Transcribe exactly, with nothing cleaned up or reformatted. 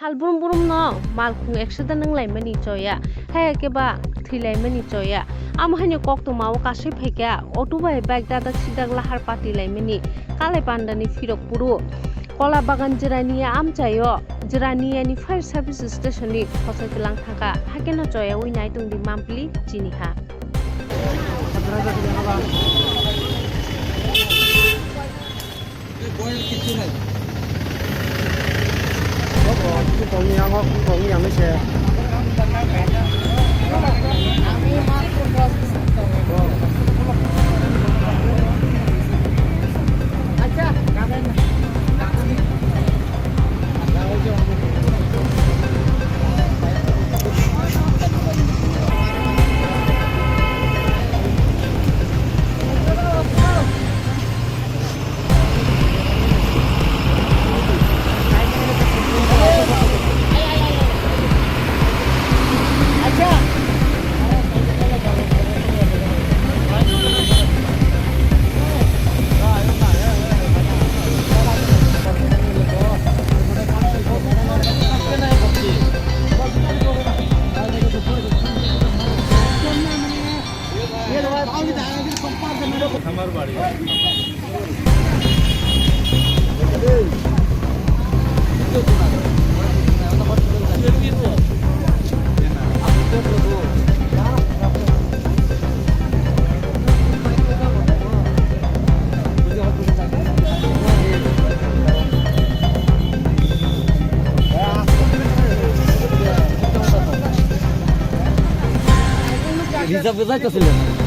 Sal brum brum no malkhung accident wng laimani choya, hai khe ba thwi laimani choya. Amo haino koktwma o kasui phaikha auto bai bike dadak sidak lahar pati laimani Kalai Pandani Phirok Puru Kola Bagan Jirania amchaio Jirania ni fire service station ni khosai tlang thangkha, hakhe no choyawi nai tongdi mampli chini ha. Reserve bai to sile.